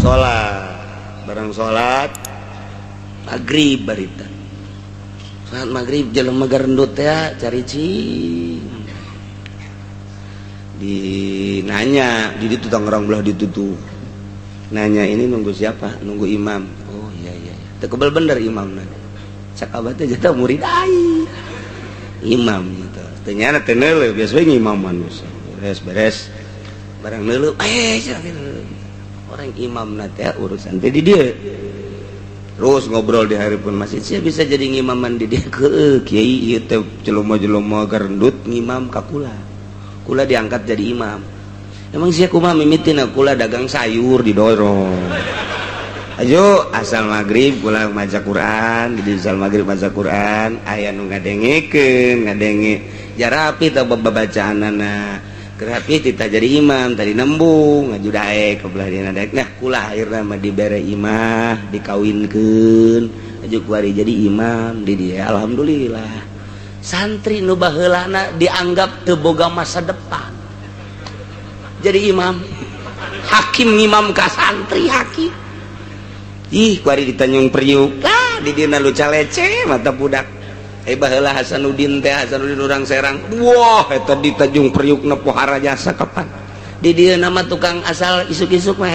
Salat barang salat maghrib, barita salat maghrib jelema garendut ya cari cing dinanya di ditu Tangerang belah ditutup. Nanya, "Ini nunggu siapa?" "Nunggu imam." "Oh, iya." Teu kebel bener imam nanya cak abah teh jatah murid ai imam gitu. Ternyata teh neuleuh biasa we imam manusia beres beres barang neuleuh, eh, orang imam teh urusan teh di dia terus ngobrol di hari pun masih saya bisa jadi ngimaman di dia ke kiai ieu teh jelema-jelema garendut ngimam ka kula, kula diangkat jadi imam. Emang sia kumaha mimitina? Kula dagang sayur didorong. Ayo, asal maghrib kula maca Quran, di asal maghrib maca Quran aya nu ngadengekeun, ngadenge jarapi tah babacaanana kerapi kita jadi imam tadi nembung ngaju daek ke belah dina daek. Nah, kula akhirna mah dibere imah, dikawinkeun aju kuari jadi imam di dia. Alhamdulillah, santri nu baheulana dianggap teu boga masa depan jadi imam, hakim ngimam ka santri hakim. Ih, kuari di Tanjung Priuk lah di dina luca lece mata budak. Eh, baheula Hasanuddin teh, Hasanuddin urang Serang. Wah, eta di Tanjung Priuk na pohara jasa. Kapan di dieu nama tukang asal isuk-isuk mah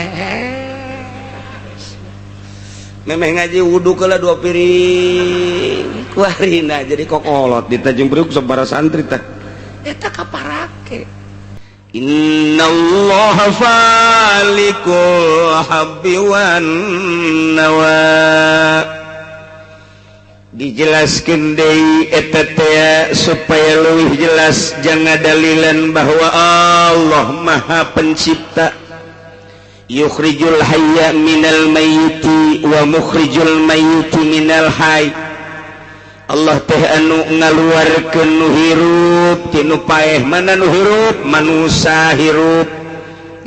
memeh ngaji wudu kela dua piring kuarina jadi kokolot di Tanjung Priuk sabara santri teh eta kaparake. Innallaha faliqul habbi wan nawa. Dijelaskan deui eta teh supaya leuwih jelas jangan dalilan bahwa Allah Maha Pencipta. Yukhrijul hayya minal mayyiti wa mukhrijul mayyiti minal hayy. Allah teh anu ngaluarkeun nu hirup ti nu paeh. Mana nu hirup? Manusa hirup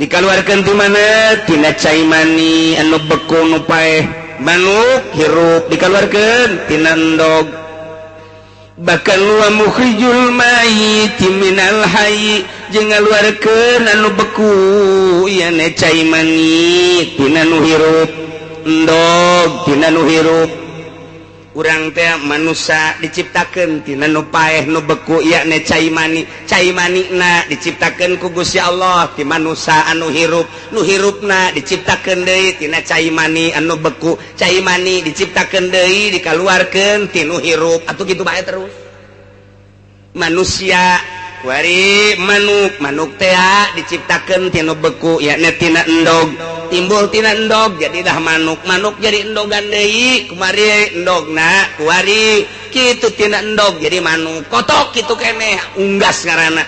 dikaluarkeun ti mana? Tina cai mani anu beku nu paeh. Manuk hirup dikaluarkeun tina endog. Bahkan wa mukhrijul mayyiti minal hayy, jeung ngaluarkeun anu beku ieu cai mani tina nu hirup, endog tina nu hirup. Urang teh manusia diciptakeun tina nu paeh, nu beku, yakni cai mani. Cai manina diciptakeun ku Gusti Allah ti manusia anu hirup. Nu hirupna diciptakeun deui tina cai mani anu beku. Cai mani diciptakeun deui, dikaluarkeun ti nu hirup. Atuh kitu bae terus manusia kuari manuk. Manuk teh diciptakeun tina beku, yakni tina endog. Timbul tina endog jadilah manuk. Manuk jadi endogan deui kemari, endogna kuari kitu tina endog jadi manuk. Kotok kitu keneh, unggas ngaranna,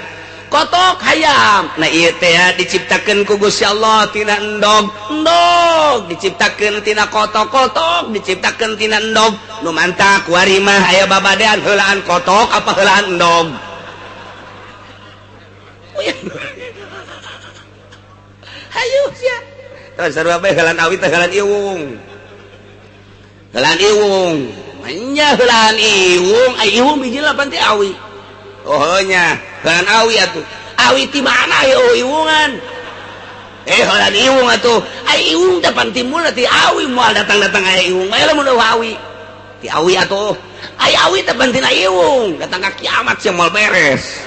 kotok hayam. Nah, ieu teh diciptakeun ku Gusti Allah tina endog. Endog diciptakeun tina kotok. Kotok diciptakeun tina endog. Nu mantap kuari mah aya babadean heulaan kotok apa heulaan endog? Oh, iya. Hayu sia. Terus sarua bae heulaan awi teh heulaan iwung. Heulaan iwung. Manya heulaan iwung, ai iwung biji lapan ti awi. Oh nya, heulaan awi atuh. Awi ti mana ieu iwungan? Eh, heulaan iwung atuh. Ai iwung teh pan timbul ti awi, moal datang-datang aya iwung. Maya lamun awi. Ti awi atuh. Ai awi teh pan tina iwung, datang ka kiamat sia moal beres.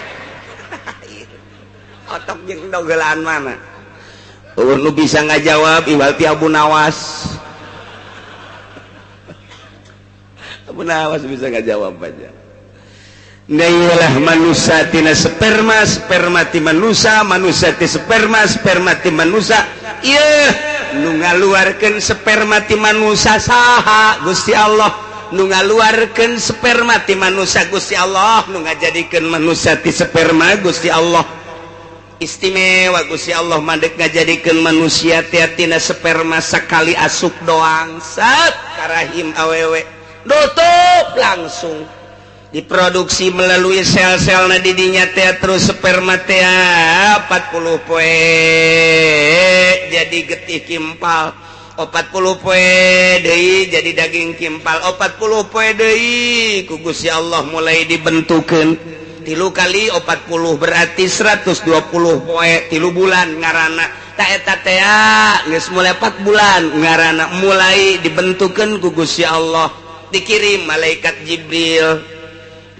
Otok jeung endog heulaan mana? Eueuh nu bisa ngajawab iwal ti Abu Nawas. Abu Nawas bisa ngajawab aja. Lah, manusia tina sperma, sperma ti manusia, manusia ti sperma, sperma ti manusia. Ieu nu ngaluarkeun sperma ti manusia saha? Gusti Allah. Nu ngaluarkeun sperma ti manusia Gusti Allah, nu ngajadikeun manusia ti sperma Gusti Allah. Istimewa Gusti Allah mandek ngajadikeun manusia tina sperma sekali asup doang sat karahim awewe, tutup langsung diproduksi melalui sel-sel na didinya teh. Terus sperma teh 40 poe jadi getih kimpal, 40 poe deui jadi daging kimpal, 40 poe deui ku Gusti Allah mulai dibentukeun. 3 kali 40 berarti 120 poe, 3 bulan ngarana. Ta eta teh geus mulai 4 bulan ngaranna mulai dibentukeun ku Gusti Allah, dikirim malaikat Jibril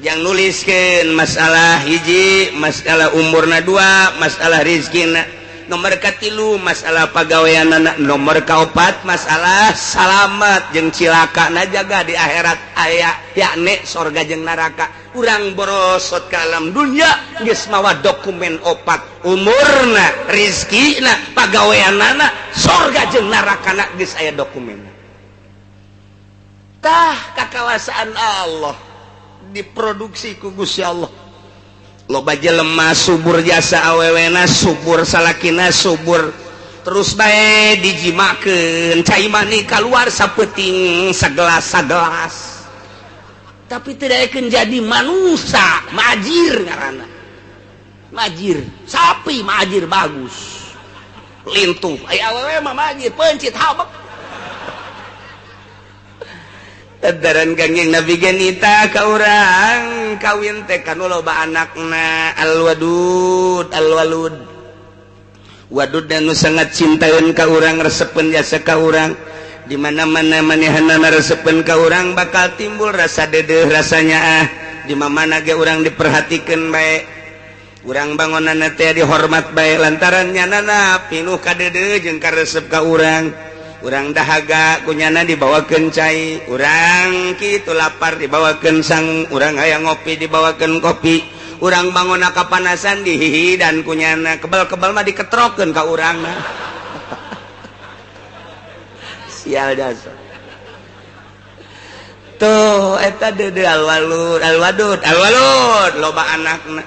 yang nuliskeun masalah hiji, masalah umurna dua, masalah rizkina, nomor katilu masalah pagaweanana, nomor kaopat masalah salamat jeung cilaka na jaga di akhirat aya, yakni sorga jeung neraka. Urang borosot ke alam dunia geus mawa dokumen opat, umurna, rizkina, pagaweanana, sorga jeung nerakana geus aya dokumen. Tah kakawasaan Allah diproduksi ku Gusti Allah. Loba jelema subur jasa awewena, subur salakina, subur terus bae dijimakeun cai mani keluar sapeting sagelas sagelas, tapi tidak akan jadi manusia. Majir ngaranna, majir sapi, majir bagus lintuh, aya awewe mah majir pencit habek. Tadaran Kangjeng Nabi genita ka urang kawin teh kanu loba anakna, alwadud alwalud wadud dan nu sangat cintaeun ka urang, resepeun jasa ka urang. Di mana-mana manehanana resepeun ka urang bakal timbul rasa dedeh, rasanya ah di mana ge urang diperhatikeun bae, urang bangunanna teh dihormat bae, lantaran nyanana pinuh kadedeh jeung karesep ka urang. Urang dahaga kunyana dibawakeun cai, urang kitu lapar dibawakeun sang, urang hayang ngopi dibawakeun kopi, urang bangona kapanasan dihihidan kunyana, kebal-kebal mah diketrokeun ka urangna. Sial jasa tuh eta deudeuh alwalud alwadud alwalud loba anakna.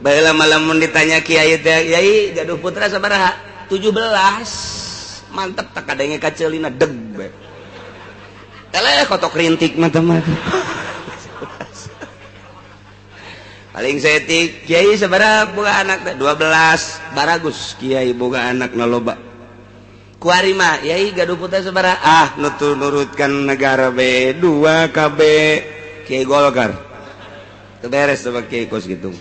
Baheula lamun ditanya kiai teh, "Kiai gaduh putra sabaraha?" 17. Mantep tak kadenge kacelina deg bae. Eleh kotok rintik mah mah. Paling setik, "Kiai sabaraha boga anak teh?" 12. Baragus kiai boga anak na loba. Kuari mah, "Yai gaduh putra sabaraha?" Ah, nutur nurutkan negara B 2 KB Kiai Golkar. Teu beres sama kiai kos gitu.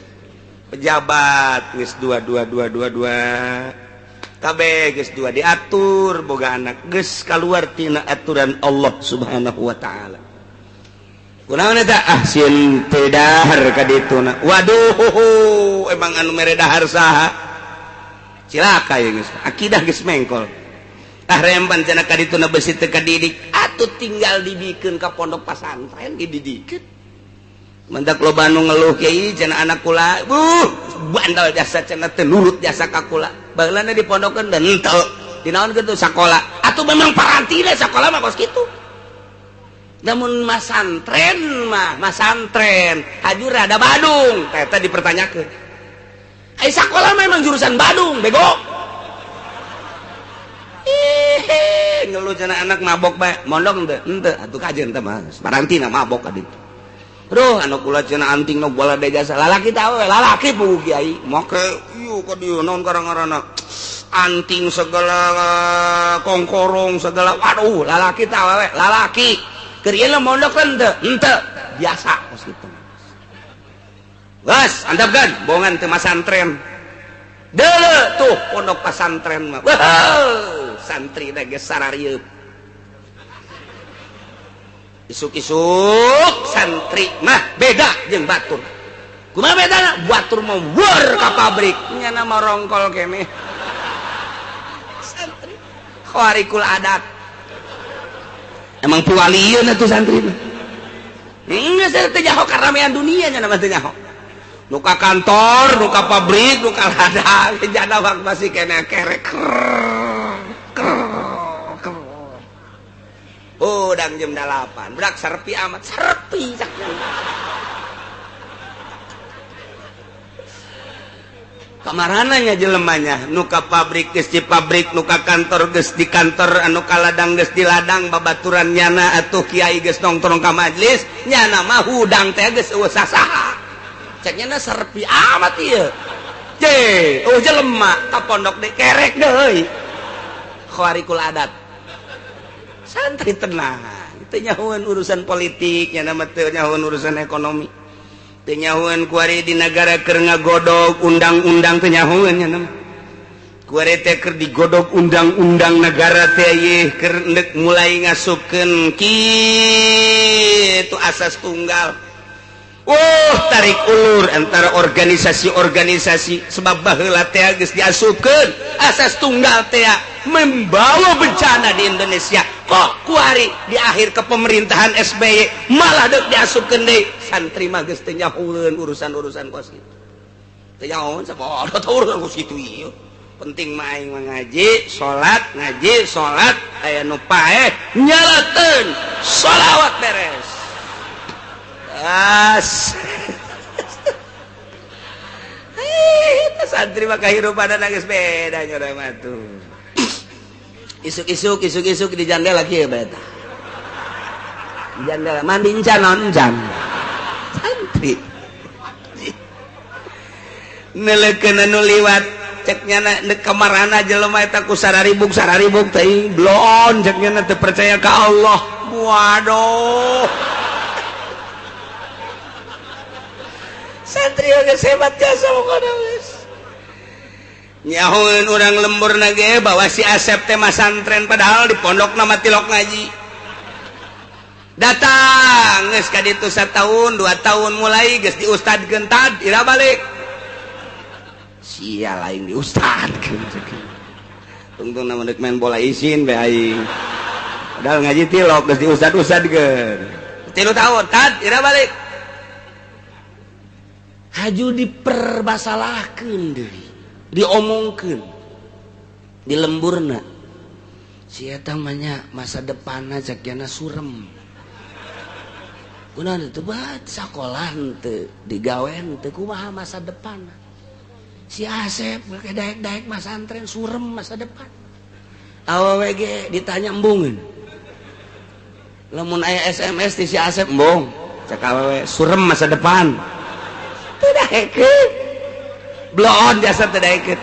Pejabat geus 2 2 2 2 2 kabeh geus dua diatur boga anak geus kaluar tina aturan Allah Subhanahu wa taala. Kunaon eta? Ah sieun teu dahar ka dituna. Waduh, emang anu mere dahar saha? Cilaka ye geus. Akidah geus mengkol. Ah remban cenah ka dituna besi teu kadidik, atuh tinggal dibikeun ka pondok pasantren ge didikeun. Mendak loba nu ngeluh, "Kiai cenah anak kula, buh, bandal jasa cenah, teu nurut jasa ka kula." Baheulana dipondokeun dan henteu. Dinaon kitu sakola? Atuh memang parantina sakola mah kos kitu. Namun masantren mah, masantren hajur ada Badung, eta dipertanyakeun. Ai sakola mah emang jurusan Badung, bego. Ih, ngeluh cenah anak mabok bae, mondok henteu? Henteu, atuh kajeun teh mah. Parantina mabok ka ditu. Aduh, anak kula cenah anting nu bola de jasa. Lalaki teh awewe, lalaki puguh kiai. Make ieu ka dieu naon karang-ngaranna? Anting segala, kongkorong segala. Waduh, lalaki teh awewe, lalaki. Keur ieu mondok henteu? Henteu. Biasa kos kitu. Geus, antepkeun, bongan teu masantren. Deuleu tuh pondok pasantren mah. Wah, santri teh geus sararieup. Isuk-isuk santri mah beda jeung batur. Kumaha bedana? Batur mah weur ka pabrik, nyana mah rongkol keneh. Santri khawarikul adat. Emang piwalieun atuh santri mah. Geus teu nyaho karamean dunia nya mah teu nyaho. Nu ka kantor, nu ka pabrik, nu ka ladang, jana masih keneh kerek. Udang jam 8, budak serpi amat, serpi caknya. Kamarananya jelemanya, nu ka pabrik geus di pabrik, nu ka kantor geus di kantor, anu ka ladang geus di ladang, babaturan nyana atuh kiai geus nongkrong ka majlis, nyana mah hudang teh geus eueuh sasaha. Cek nyana serpi amat ieu. Je, oh jelema ka pondok deui kerek deui. Khawarikul adat. Santri tenang, teu nyahoeun urusan politik, nya mah teu nyahoeun urusan ekonomi, teu nyahoeun kuari di negara keur ngagodog undang-undang, teu nyahoeun nya mah. Kuari teh keur digodog undang-undang negara teh ye keur endek mulai ngasupkeun kitu asas tunggal. Oh, tarik ulur antara organisasi-organisasi sebab baheula teh geus diasupkeun asas tunggal teh membawa bencana di Indonesia. Kok kuari di akhir kepemerintahan SBY malah deuk diasupkeun deui, santri mah geus teu nyahueun urusan-urusan kos kitu. Teu nyahoeun sabodo urusan kos kitu ieu. Penting mah aing mah ngaji salat aya nu paeh nyalakeun sholawat beres. As. Hei, santri mah kahirupan geus beda nya mah tuh. Isuk-isuk isuk-isuk di jandela kieu bae tah. Di jandela mandi encan naon encan. Santri. Neulekeun anu liwat cek nyana kamarana jelema eta ku sararibuk sararibuk teuing bloon cek nyana teu percaya ka Allah. Waduh. Santri geus hebat jasa pokona geus. Nyahoeun urang lembur ge bahwa si Asep teh masantren padahal di pondokna mah tilok ngaji. Datang geus ka ditu satahun 2 tahun mulai geus diustadkeun tad ira balik. Sia lain di ustadkeun. Tungtung na dek main bola isin bae aing. Padahal ngaji tilok geus diustad-ustadkeun. 3 tahun tad ira balik. Haju dipermasalahkeun deui. Diomongkeun di lemburna si eta mah nya masa depanna cek jana surem kunaon teu bat sakolah henteu digawe henteu kumaha masa depanna si Asep make daek-daek masantren surem masa depan awewe ge ditanya embungeun lamun aya SMS ti si Asep embung cek awewe surem masa depan teu daekeun bloon jasa teu daekeun.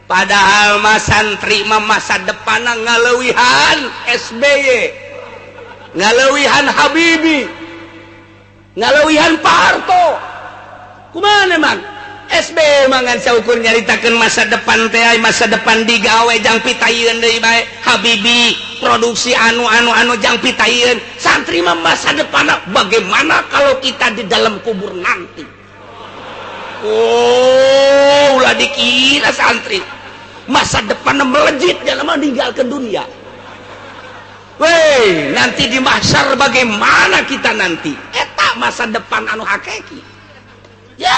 Padahal mah santri mah masa depanna ngaleuwihan SBY, ngaleuwihan Habibie, ngaleuwihan Pak Harto. Kumaha emang SBY mah ngan saukur nyaritakeun masa depan teh masa depan digawe jang pitayeun deui bae. Habibie produksi anu-anu-anu jang pitayeun. Santri mah masa depanna bagaimana kalau kita di dalam kubur nanti. Oh, ulah dikira santri masa depan melejit jangan meninggalkan dunia. Weh, nanti di mahsyar bagaimana kita nanti? Eta masa depan anu hakiki. Ya,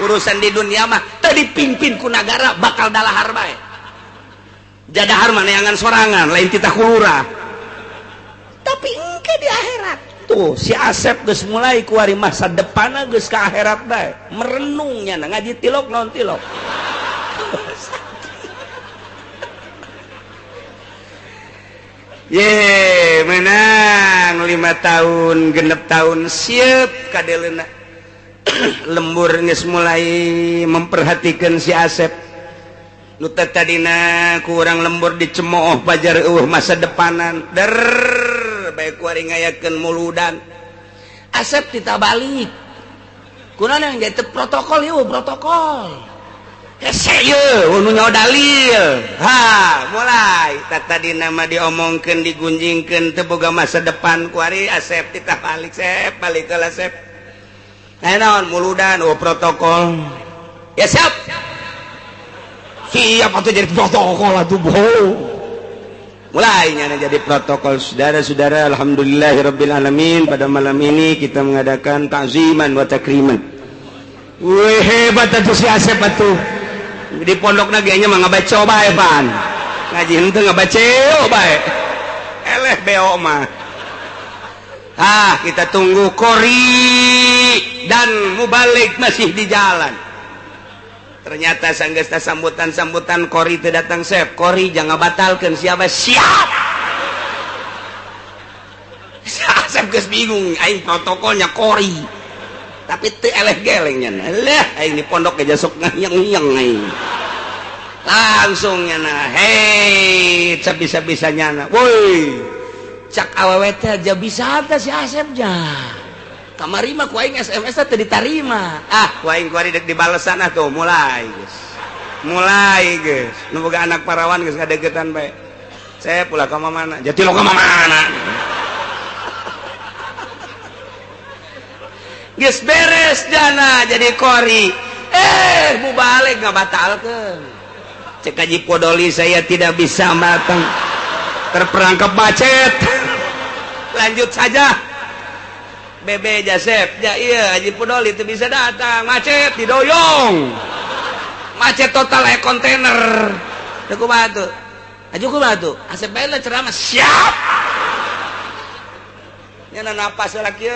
urusan di dunia mah teu dipimpin ku nagara bakal dalahar bae. Jadahar mah neangan sorangan, lain titah kulurah. Tapi engke di akhirat tuh si Asep geus mulai kuari masa depanna geus ka akhirat bae merenungnya ngaji tilok naon tilok. Ye menang 5 tahun genep tahun siap kadeleuna. Lembur geus mulai memperhatikan si Asep nu tadina ku urang lembur dicemooh pajar eueuh masa depanan der baik kuari ngayakeun muludan. Asep tita balik kunaon yang jadi protokol ieu protokol hese ieu nu nyawa dalil. Ha mulai tadi nama diomongkeun digunjingkeun teu boga masa depan kuari Asep tita balik sep balik ke Asep nah naon muludan oh protokol ya siap siap atuh jadi protokol atuh bohong. Mulainya jadi protokol. Saudara-saudara, alhamdulillahirabbil alamin, pada malam ini kita mengadakan takziman wa takriman. Wih, hebat atuh si Asep atuh. Di pondokna ge nya mah ngabaca bae pan. Ngaji henteu ngabaca bae. Eleh beo mah. Ah, kita tunggu kori dan mubalik masih di jalan. Ternyata sanggesta sambutan-sambutan kori itu datang sep. Kori jangan batalkan siapa siap. Asep geus bingung aing protokolnya kori. Tapi teu eleh geleng nya. Lah aing di pondok ge sok ngayang-ngayang aing. Langsung nya na. Hei, sabisa-bisa nyana. Woi. Cak awewe teh aja bisa teh si Asep nya. Kamari mah ku aing SMS teh ditarima. Ah, ku aing kuari dek dibalesan atuh mulai geus. Mulai geus nu boga anak parawan geus ngadeukeutan bae. Saya pula ka mana? Jati lo ka mana? Geus beres jana jadi qori. Mubalig ngabatalkeun. Cek Haji Podoli saya tidak bisa matang. Terperangkap macet. Lanjut saja. Bebe Jasep, ya iya Haji Podoli itu bisa datang, macet didoyong. Macet total kontainer. Teu kumaha tuh? Aju kumaha tuh? Asep bae lah ceramah siap. Nya napas lah kieu.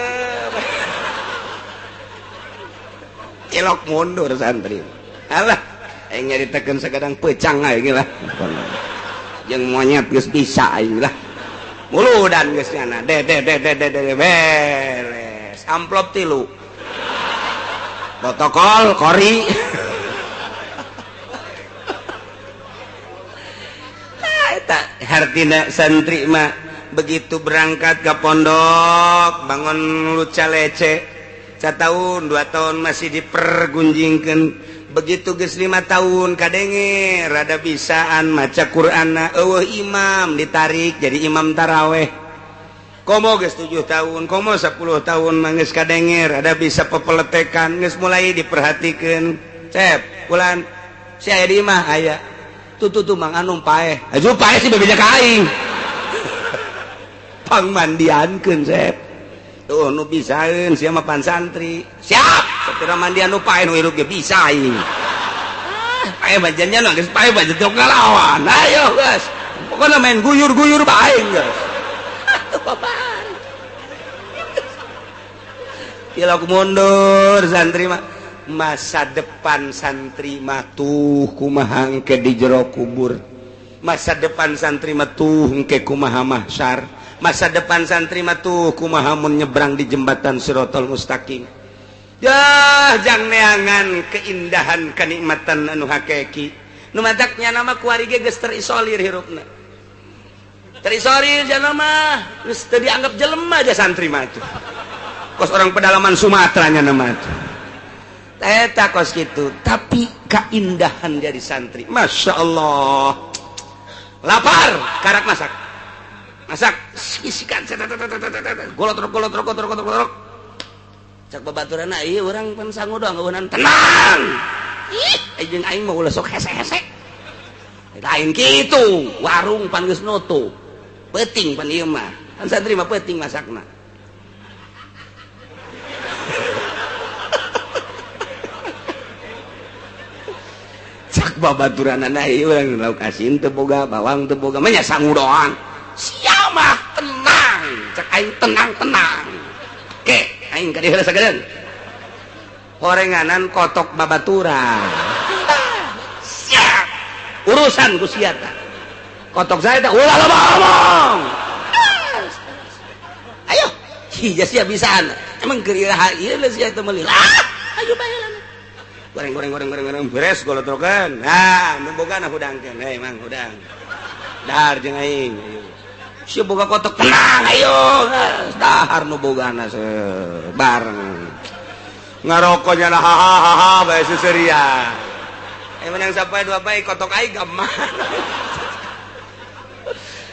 Cilok mundur santri. Alah, aing nyaritakeun sakadang pecang aing lah. Jeung monyet geus bisa aing lah. Muludan geus nyana. De de de de de de beres. Amplop 3. Protokol kori. Eta hartina santri mah begitu berangkat ke pondok bangun luca lece. Setahun 2 tahun masih dipergunjingkan, begitu geus 5 tahun kadenge rada bisaan maca Qur'anna, eueuh imam ditarik jadi imam taraweh. Komo geus 7 tahun, komo 10 tahun mah geus kadenge rada bisa pepeletekan, geus mulai diperhatikeun. Cep, bulan si aya di imah aya. Tuh tuh tuh Mang Anum paeh. Aju paeh sih bebeja ka aing. Pangmandiankeun Cep. Tuh nu bisaeun sia mah pan santri. Siap, sapira mandian nu paeh nu hirup ge bisa aing. Ah, paeh bajannya nu geus paeh bajan teu ngalawan. Ayo geus. Pokona main guyur-guyur bae geus. Atuh babar. Tilok mundur santri mah. Masa depan santri mah tuh kumaha engke di jero kubur. Masa depan santri mah tuh engke kumaha mahsyar. Masa depan santri mah tuh kumaha mun nyebrang di jembatan Sirotol Mustaqim. Yah, jang neangan keindahan kenikmatan anu hakiki. Nu mataknya nama kuari ge geus terisolir hirupna. Terisolir jalma mah geus teu dianggap jelema aja santri mah tuh. Kos orang pedalaman Sumatera nya nama tuh. Eta kos kitu, tapi keindahan jadi santri. Masya Allah. Lapar, karak masak. Masak isikan golotrok golotrok golotrok golotrok. Cak babaturanna ieu urang pan sangu doang eueunan tenang. Ih, jeung aing mah ulah sok hese-hese. Lain kitu, warung pan geus nutup. Peuting pan ieu mah. Pan santri mah peuting masakna. Cak babaturanna ieu urang lauk asin teu boga, bawang teu boga, mah nya sangu doang. Sia mah tenang, cek aing tenang-tenang. Ke, aing ka dieu sagedeung. Horenganan kotok babaturan. Siap. Urusan ku sia tah. Kotok saya teh ulah loba omong. Ayo, hija sia bisaan. Emang keur iraha ieu sia teh meuli. Ah, ayo bae lah. Goreng goreng goreng goreng goreng beres golotrokeun. Nah, nu bogana hudangkeun. Hei Mang hudang. Dahar jeung aing. Ayo. Si boga kotok tenang ayo dahar nu bogana bareng ngarokoknya lah hahaha bae seseria. Menang sampai 2 bae kotok aing ka mana.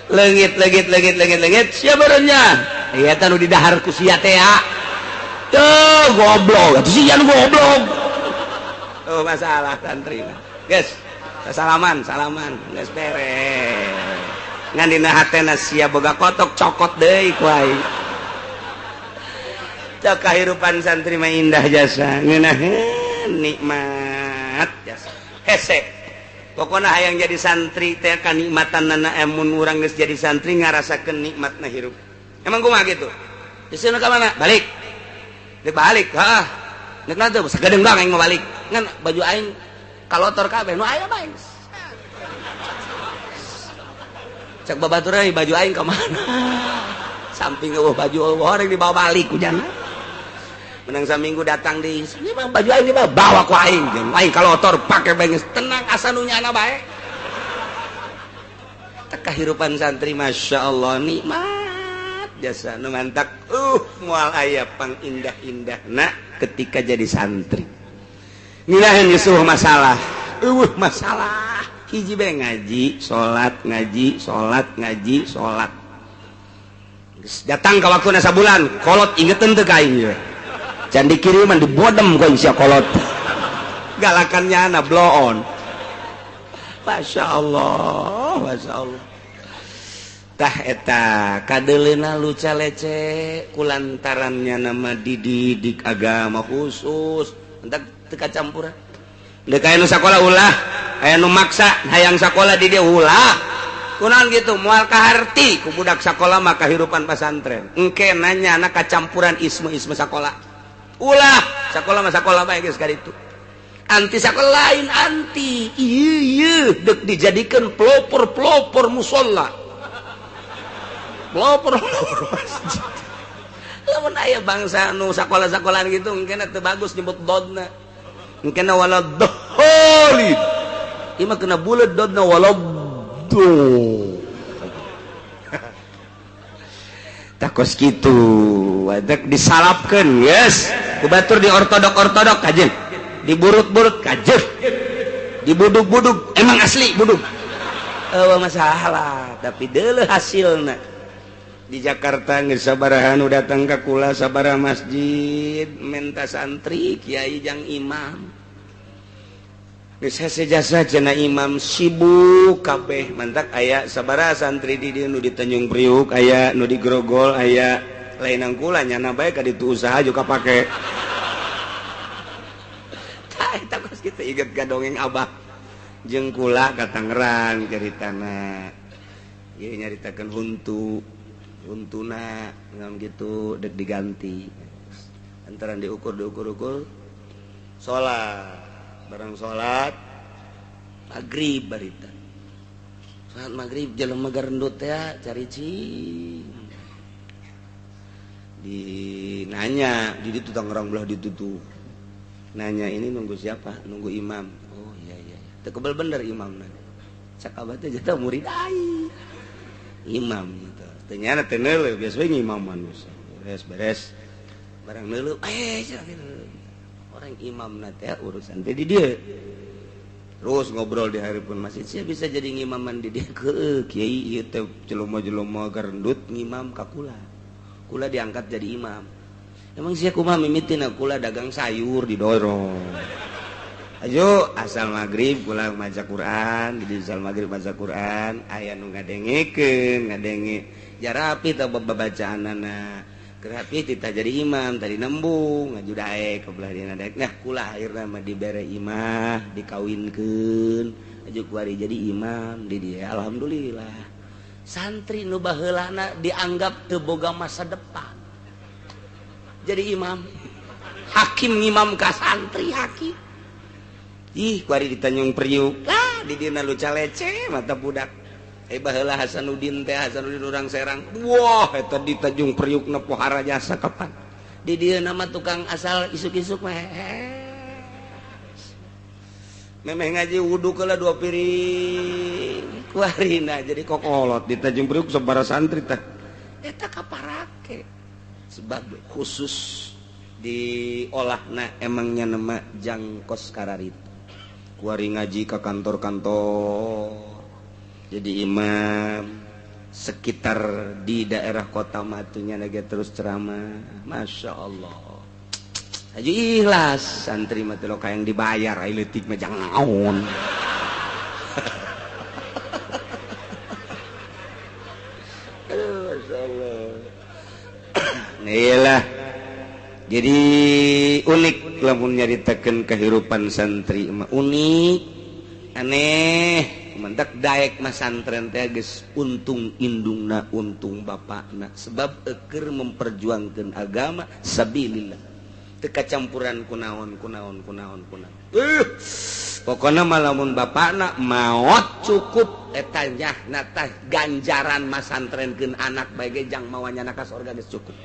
Leungit leungit leungit leungit leungit sia barenya. Ieu teh nu didahar ku sia teh ya. Tuh goblok atuh sia nu goblok. Tuh masalah santri mah. Geus salaman salaman geus beres. Ngan dina hatena sia boga kotok cokot deui ku aing. Cok kahirupan santri mah indah jasa, ngeunaheun nikmat jasa. Hese. Pokona hayang jadi santri teh kanikmatanana emun urang geus jadi santri ngarasakeun nikmatna hirup. Emang kumaha kitu? Geus ka mana? Balik. Dek balik, heeh. Nek na teu sagedeung bang aing mah balik. Ngan baju aing kalotor kabeh nu aya bae. Cek babaturan baju aing ka mana? Samping eueuh baju orang dibawa balik ku jana. Menang saminggu datang di ini mah baju aing dibawa bawa ku aing. Jeung aing kalotor pake bae geus tenang asa nu nyana bae. Teh kahirupan santri Masya Allah nikmat jasa nu mantak moal aya pangindah-indahna ketika jadi santri. Ngeunaheun geus masalah. Eueuh masalah. Hiji bae ngaji, salat, ngaji, salat, ngaji, salat. Geus datang ka waktuna sabulan, kolot ingeteun teu ka aing ieu. Can dikiriman dibodem ku sia kolot. Galakannya na bloon. Masya Allah, Masya Allah. Tah eta kadeleuna luca lece kulantarannya nama dididik agama khusus. Entak teu kacampuran. Deuk aya nu sakola ulah, aya nu maksa hayang sakola di dia ulah. Kunaon gitu moal kaharti ku budak sakola mah kahirupan pasantren. Engke nanya anak kacampuran isme-isme sakola. Ulah, sakola mah sakola bae geus kaditu. Anti sakola lain anti. Ieu ieu deuk dijadikeun pelopor-pelopor musholla. Pelopor-pelopor masjid. Lamun aya bangsa nu sakola-sakolaan gitu engke teu bagus nyebut dodna. Engke wala dholin. Ieu mah kena buleud dodna wala do. Takos kitu, wadek disalapkeun, yes. Ku batur di ortodok-ortodok kajeun. Diburut-burut kajeun. Dibudug-budug, emang asli budug. Eueuh masalah, tapi deuleuh hasilna. Di Jakarta geus sabaraha nu datang ka kula sabaraha masjid menta santri kiai jang imam. Geus hese jasa cenah imam sibuk kabeh mantak aya sabaraha santri di dieu nu di Tanjung Priuk aya nu di Grogol aya lain kula nyana bae ka ditu usaha juga pake. Tah eta kos kitu inget ka dongeng abah jeung kula ka Tangerang caritana. Ieu nyaritakeun huntu. Untuna ngam gitu dek diganti antara diukur diukur-ukur salat barang salat maghrib barita salat maghrib jelema garendut teh cari cing dinanya di ditu Tangerang belah ditutu nanya ini nunggu siapa nunggu imam. Oh iya iya teu kebel bener imamna cak abah teh jatuh murid aing imam gitu. Ternyata tenele biasanya imam manusia beres-beres barang nelu orang imam nate urusan teh di dia terus ngobrol di hari pun masih saya bisa jadi ngimaman di dia ke kiai ieu teh jelema-jelema garendut ngimam ka kula kula diangkat jadi imam emang sia kumaha mimitina kula dagang sayur didorong ayo asal maghrib kula maca Quran di asal maghrib maca Quran aya nu ngadengekeun ngadenge jarapi tah babacaanana kerapi tita jadi imam tadi nembung ngaju daek ke belah dina daek nah kula akhirna mah dibere imah dikawinkeun aju kuari jadi imam di dia alhamdulillah santri nu baheulana dianggap teu boga masa depan jadi imam hakim ngimam ka santri hakim ih kuari di Tanjung Priuk lah di dina luca lece mata budak baheula Hasanuddin teh Hasanuddin urang Serang wah eta di Tanjung Priuk na pohara jasa kapan di dieu nama tukang asal isuk-isuk mah memeh ngaji wudu keula 2 piring kuarina jadi kokolot di Tanjung Priuk sabaraha santri teh eta kaparake sebab khusus diolahna emangnya nama jangkos kararit kuari ngaji ke kantor-kantor jadi imam sekitar di daerah kota matunya lagi terus ceramah Masya Allah aja ikhlas santri mah teh yang dibayar ai leutik mah jangan naon. Aduh Masya Allah. Nah, jadi unik lamun nyaritakeun kehidupan santri mah unik aneh mendak daek mah santren teh geus untung indungna untung bapakna sebab eukeur memperjuangkeun agama sabilillah teu kacampuran kunaon kunaon kunaon kunaon pokona mah lamun bapakna maot cukup eta nyahna tah ganjaran mah santrenkeun anak bae ge jang mawa nyana ka sorga geus cukup.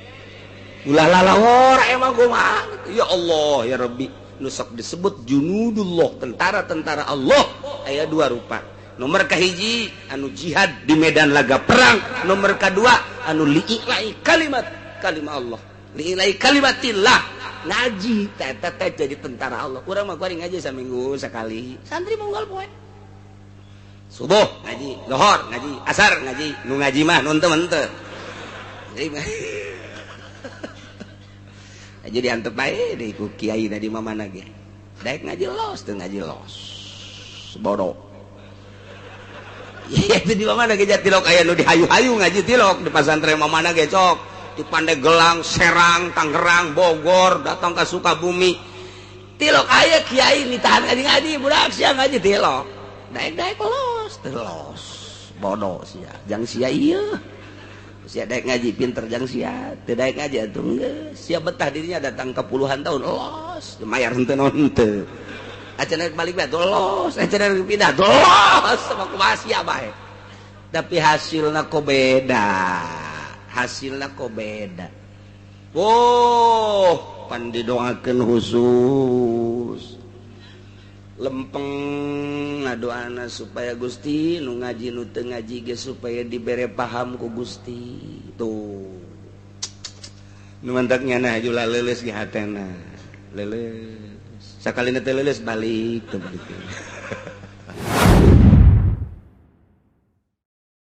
Ulah lalawor emang kumaha ya Allah ya Rabbi nu sok disebut junudullah tentara-tentara Allah aya dua rupa nomor kahiji anu jihad di medan laga perang nomor kedua anu li'ila'i kalimat kalimah Allah Li'ilai kalimatillah. Ngaji teh teh jadi tentara Allah. Urang mah kuari ngaji saminggu sekali. Santri unggal poe. Subuh ngaji, lohor ngaji, asar ngaji, nu ngaji mah nu henteu henteu. Jadi diantep bae deui ku kiai di mamana ge. Daek ngaji los, teu ngaji los. Bodoh. Iya itu di mana ge tilok aya nu dihayu-hayu ngaji tilok di pasantren mamana ge cok. Di Pandeglang, Serang, Tangerang, Bogor, datang ke Sukabumi. Tilok aya kiai ditahan ngaji-ngaji budak sia ngaji tilok. Daek-daek los, teu los. Bodoh sia. Jang sia ieu. Sia daek ngaji pinter jang sia, teu daek ngaji atuh geus. Sia betah dirinya datang ke puluhan tahun los, mayar henteu naon henteu. Acan balik bae los, acan pindah los, sama kumaha sia bae. Tapi hasilna kok beda. Hasilna kok beda. Oh, pan didoakeun khusus. Lempeng ngadoana supaya Gusti nu ngaji nu teu ngaji ge supaya dibere paham ku Gusti. Tuh. Nu mantak nyana haju leuleus ge hatena. Leuleus. Sakalina teu leuleus balik teu balik.